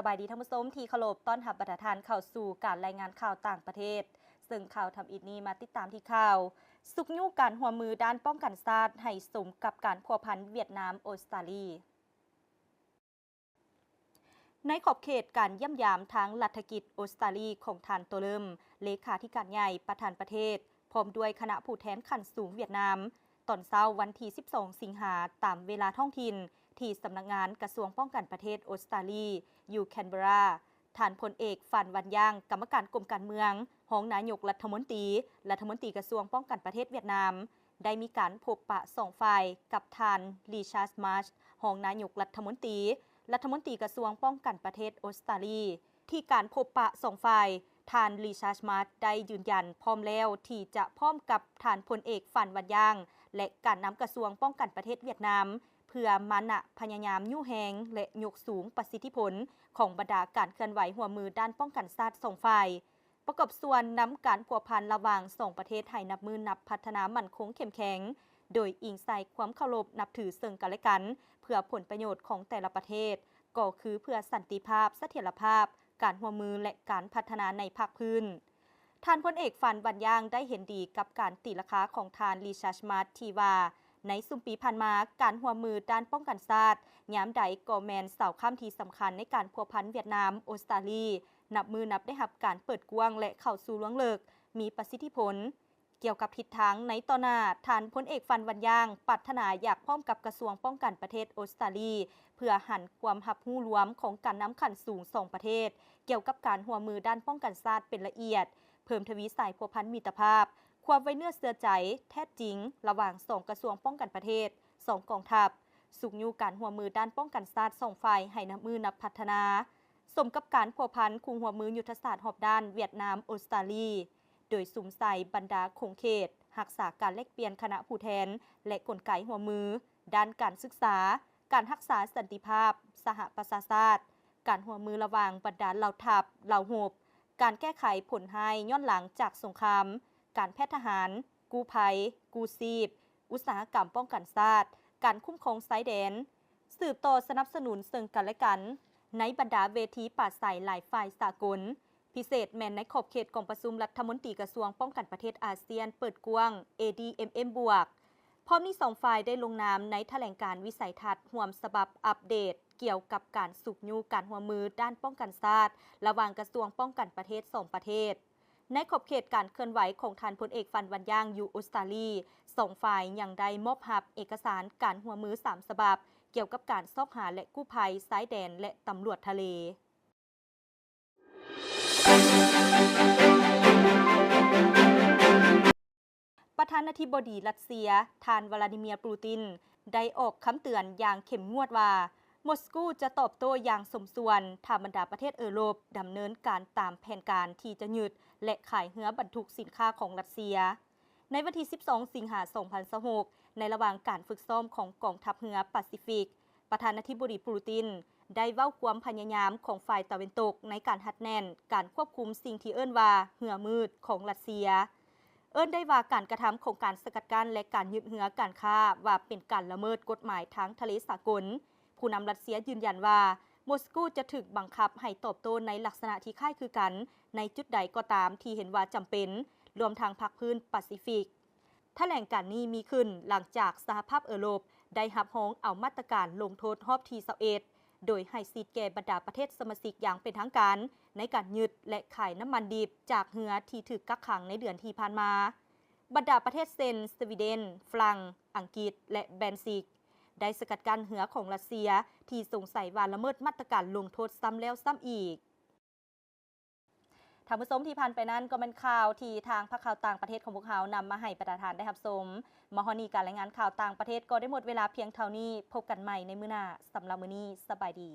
ສະບາຍດີທ່ານຜູ້ຊົມທີ່ເຄົາລົບ, ຕ້ອນຮັບບັນດາທ່ານເຂົ້າສູ່ການລາຍງານຂ່າວຕ່າງປະເທດ, ເຊິ່ງຂ່າວທຳອິດນີ້ມາຕິດຕາມທີ່ຂ່າວ ຊຸກຍູ້ການຮ່ວມມືດ້ານປ້ອງກັນຊາດໃຫ້ສົມກັບການພົວພັນຫວຽດນາມ-ອົດສະຕາລີ. ໃນຂອບເຂດການຢ້ຽມຢາມທາງລັດຖະກິດອົດສະຕາລີຂອງທ່ານ ໂຕເລີມ ເລຂາທິການໃຫຍ່ ປະທານປະເທດ ພ້ອມດ້ວຍຄະນະຜູ້ແທນຂັ້ນສູງຫວຽດນາມ ຕອນເຊົ້າວັນທີສິບສອງ ສິງຫາ ຕາມເວລາທ້ອງຖິ່ນ ທີ່ສຳນັກງານກະຊວງປ້ອງກັນປະເທດອົດສະຕາລີ ຢູ່ແຄນເບີຣາ. ທ່ານພົນເອກ ຟານ ວັນຢາງ ກຳມະການກົມການເມືອງ, ຮອງນາຍົກລັດຖະມົນຕີ, ລັດຖະມົນຕີກະຊວງປ້ອງກັນປະເທດຫວຽດນາມ ໄດ້ມີການພົບປະສອງຝ່າຍກັບທ່ານ ຣີຊາດ ມາດ ຮອງນາຍົກລັດຖະມົນຕີ, ລັດຖະມົນຕີກະຊວງປ້ອງກັນປະເທດອົດສະຕາລີ. ທີ່ການພົບປະສອງຝ່າຍ, ທ່ານ ຣີຊາດ ມາດ ໄດ້ຢືນຢັນພ້ອມແລ້ວທີ່ຈະພ້ອມກັບທ່ານພົນເອກ ຟານ ວັນຢາງ ແລະ ການນຳກະຊວງປ້ອງກັນປະເທດຫວຽດນາມ ເພື່ອມານະພະຍາຍາມຍູ້ແຮງ ແລະ ຍົກສູງປະສິດທິຜົນຂອງບັນດາການເຄື່ອນໄຫວຮ່ວມມືດ້ານປ້ອງກັນຊາດສອງຝ່າຍ. ປະກອບສ່ວນນຳການພົວພັນລະຫວ່າງສອງປະເທດໃຫ້ນັບມື້ນັບພັດທະນາໝັ້ນຄົງເຂັ້ມແຂງ, ໂດຍອີງໃສ່ຄວາມເຄົາລົບນັບຖືເຊິ່ງກັນແລະກັນ ເພື່ອຜົນປະໂຫຍດຂອງແຕ່ລະປະເທດ, ກໍຄືເພື່ອສັນຕິພາບ, ສະຖຽນລະພາບ, ການຮ່ວມມື ແລະ ການພັດທະນາໃນພາກພື້ນ. ທ່ານພົນເອກ ຟານ ວັນຢາງ ໄດ້ເຫັນດີກັບການຕີລາຄາຂອງທ່ານ ຣີຊາດ ມາດ ທີ່ວ່າ ໃນຊຸມປີຜ່ານມາ, ການຮ່ວມມືດ້ານປ້ອງກັນຊາດ ຍາມໃດກໍແມ່ນເສົາຄ້ຳທີ່ສຳຄັນໃນການພົວພັນຫວຽດນາມ-ອົດສະຕາລີ ນັບມື້ນັບໄດ້ຮັບການເປີດກວ້າງ ແລະ ເຂົ້າສູ່ລວງເລິກ, ມີປະສິດທິຜົນ. ກ່ຽວກັບທິດທາງໃນຕໍ່ໜ້າ, ທ່ານພົນເອກ ຟານ ວັນຢາງ ປາດຖະໜາຢາກພ້ອມກັບກະຊວງປ້ອງກັນປະເທດອົດສະຕາລີ ເພື່ອຫັນຄວາມຮັບຮູ້ລວມຂອງການນຳຂັ້ນສູງສອງປະເທດ ກ່ຽວກັບການຮ່ວມມືດ້ານປ້ອງກັນຊາດເປັນລະອຽດ, ເພີ່ມທະວີສາຍພົວພັນມິດຕະພາບ, ຄວາມໄວ້ເນື້ອເຊື່ອໃຈແທ້ຈິງລະຫວ່າງສອງກະຊວງປ້ອງກັນປະເທດ, ສອງກອງທັບ, ຊຸກຍູ້ການຮ່ວມມືດ້ານປ້ອງກັນຊາດສອງຝ່າຍໃຫ້ນັບມື້ນັບພັດທະນາ. ສົມກັບການພົວພັນຄູ່ຮ່ວມມືຍຸດທະສາດຮອບດ້ານຫວຽດນາມ-ອົດສະຕາລີ, ໂດຍສຸມໃສ່ບັນດາຂົງເຂດ, ຮັກສາການແລກປ່ຽນຄະນະຜູ້ແທນ ແລະ ກົນໄກຮ່ວມມື ດ້ານການສຶກສາ, ການຮັກສາສັນຕິພາບ, ສະຫະປະຊາຊາດ, ການຮ່ວມມືລະຫວ່າງບັນດາເຫຼົ່າທັບ, ເຫຼົ່າຮົບ, ການແກ້ໄຂຜົນຮ້າຍຍ້ອນຫຼັງຈາກສົງຄາມ, ການແພດທະຫານ, ກູ້ໄພ, ກູ້ຊີບ, ອຸດສາຫະກຳປ້ອງກັນຊາດ, ການຄຸ້ມຄອງຊາຍແດນ, ສືບຕໍ່ສະໜັບສະໜູນເຊິ່ງກັນແລະກັນ ໃນບັນດາເວທີປາໄສຫຼາຍຝ່າຍສາກົນ, ພິເສດແມ່ນໃນຂອບເຂດກອງປະຊຸມລັດຖະມົນຕີກະຊວງປ້ອງກັນປະເທດອາຊຽນເປີດກວ້າງ ເອດີເອັມເອັມ ບວກ. ພ້ອມນີ້ສອງຝ່າຍໄດ້ລົງນາມໃນຖະແຫຼງການວິໄສທັດຮ່ວມສະບັບອັບເດດ ກ່ຽວກັບການຊຸກຍູ້ການຮ່ວມມືດ້ານປ້ອງກັນຊາດ ລະຫວ່າງກະຊວງປ້ອງກັນປະເທດສອງປະເທດ. ໃນຂອບເຂດການເຄື່ອນໄຫວຂອງທ່ານພົນເອກ ຟານ ວັນຢາງ ຢູ່ອົດສະຕາລີ, ສອງຝ່າຍຍັງໄດ້ມອບຮັບເອກະສານການຮ່ວມມືສາມສະບັບ ກ່ຽວກັບການຊອກຫາ ແລະ ກູ້ໄພຊາຍແດນ ແລະ ຕຳຫຼວດທະເລ. ປະທານາທິບໍດີຣັດເຊຍ ທ່ານ ວລາດີເມຍ ປູຕິນ ໄດ້ອອກຄຳເຕືອນຢ່າງເຂັ້ມງວດວ່າ ມົສກູຈະຕອບໂຕ້ຢ່າງສົມສ່ວນ ຖ້າບັນດາປະເທດເອີຣົບດຳເນີນການຕາມແຜນການທີ່ຈະຍຶດ ແລະ ຂາຍເຮືອບັນທຸກສິນຄ້າຂອງຣັດເຊຍ. ໃນວັນທີສິບສອງ ສິງຫາ ສອງພັນຊາວຫົກ ໃນລະຫວ່າງການຝຶກຊ້ອມຂອງກອງທັບເຮືອປາຊີຟິກ, ປະທານາທິບໍດີປູຕິນ ໄດ້ເວົ້າຄວາມພະຍາຍາມຂອງຝ່າຍຕາເວັນຕົກໃນການຮັດແໜ້ນການຄວບຄຸມສິ່ງທີ່ເອີ້ນວ່າເຮືອມືດຂອງຣັດເຊຍ. ເອີ້ນໄດ້ວ່າການກະທຳຂອງການສະກັດກັ້ນ ແລະ ການຍຶດເຮືອການຄ້າວ່າເປັນການລະເມີດກົດໝາຍທາງທະເລສາກົນ. ຜູ້ນຳຣັດເຊຍຢືນຢັນວ່າ ມົສກູຈະຖືກບັງຄັບໃຫ້ຕອບໂຕ້ໃນລັກສະນະທີ່ຄ້າຍຄືກັນໃນຈຸດໃດກໍຕາມທີ່ເຫັນວ່າຈຳເປັນ, ລວມທັງພາກພື້ນປາຊີຟິກ. ຖະແຫຼງການນີ້ມີຂຶ້ນຫຼັງຈາກສະຫະພາບເອີຣົບໄດ້ຮັບຮອງເອົາມາດຕະການລົງໂທດຮອບທີຊາວເອັດ ໂດຍໃຫ້ສິດແກ່ບັນດາປະເທດສະມາຊິກຢ່າງເປັນທາງການໃນການຍຶດ ແລະ ຂາຍນ້ຳມັນດິບຈາກເຮືອທີ່ຖືກກັກຂັງໃນເດືອນທີ່ຜ່ານມາ. ບັນດາປະເທດເຊັ່ນ ສະວີເດັນ, ຝຣັ່ງ, ອັງກິດ ແລະ ແບນຊິກ ໄດ້ສະກັດກັ້ນເຮືອຂອງຣັດເຊຍທີ່ສົງໄສວ່າລະເມີດມາດຕະການລົງໂທດຊ້ຳແລ້ວຊ້ຳອີກ. ທ່ານຜູ້ຊົມທີ່ຜ່ານໄປນັ້ນກໍແມ່ນຂ່າວທີ່ທາງພາກຂ່າວຕ່າງປະເທດຂອງພວກເຮົານຳມາໃຫ້ບັນດາທ່ານໄດ້ຮັບຊົມ. ມາຮອດນີ້ການລາຍງານຂ່າວຕ່າງປະເທດກໍໄດ້ໝົດເວລາພຽງເທົ່ານີ້. ພົບກັນໃໝ່ໃນມື້ໜ້າ. ສຳລັບມື້ນີ້, ສະບາຍດີ.